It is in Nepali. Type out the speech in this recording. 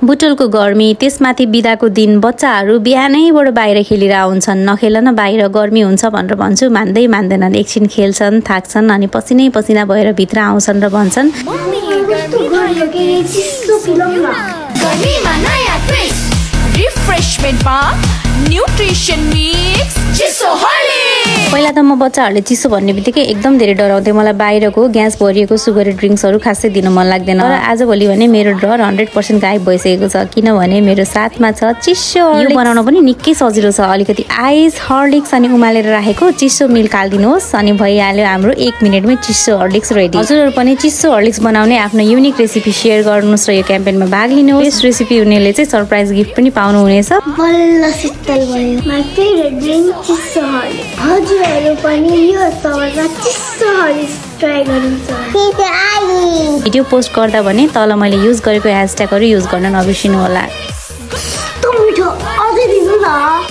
बुटोलको गर्मी त्यसमाथि बिदाको दिन बच्चाहरू बिहानैबाट बाहिर खेलेर आउँछन्। नखेल न बाहिर गर्मी हुन्छ भनेर भन्छु, मान्दैनन्। एकछिन खेल्छन्, थाक्छन् अनि पसिनै पसिना भएर भित्र आउँछन् र भन्छन् पहिला त म बच्चाहरूले चिसो भन्ने बित्तिकै एकदम धेरै डराउँथेँ। मलाई बाहिरको ग्यास भरिएको सुगरी ड्रिङ्क्सहरू खासै दिन मन लाग्दैन। तर आजभोलि भने मेरो डर 100% गायब भइसकेको छ, किनभने मेरो साथमा छ चिसो हर्लिक्स। यो बनाउन पनि निकै सजिलो छ। अलिकति आइस, हर्लिक्स अनि उमालेर राखेको चिसो मिल्क हालिदिनुहोस् अनि भइहाल्यो हाम्रो 1 मिनेटमै चिसो हर्लिक्स रेडी। हजुरहरू पनि चिसो हर्लिक्स बनाउने आफ्नो युनिक रेसिपी सेयर गर्नुहोस् र यो क्याम्पेनमा भाग लिनुहोस्। यस रेसिपी हुनेले चाहिँ सरप्राइज गिफ्ट पनि पाउनुहुनेछ। बल्ल शीतल भयो। माई फेभरेट ड्रिङ्क चिसो हर्लिक्स। हजुरहरू पनि यो समरमा चिसो हर्लिक्स ट्राई गर्नुहुन्छ। भिडियो पोस्ट गर्दा भने तल मैले युज गरेको ह्यासट्यागहरू युज गर्न नबिर्सिनु होला। कस्तो मिठो, अझै दिनु न।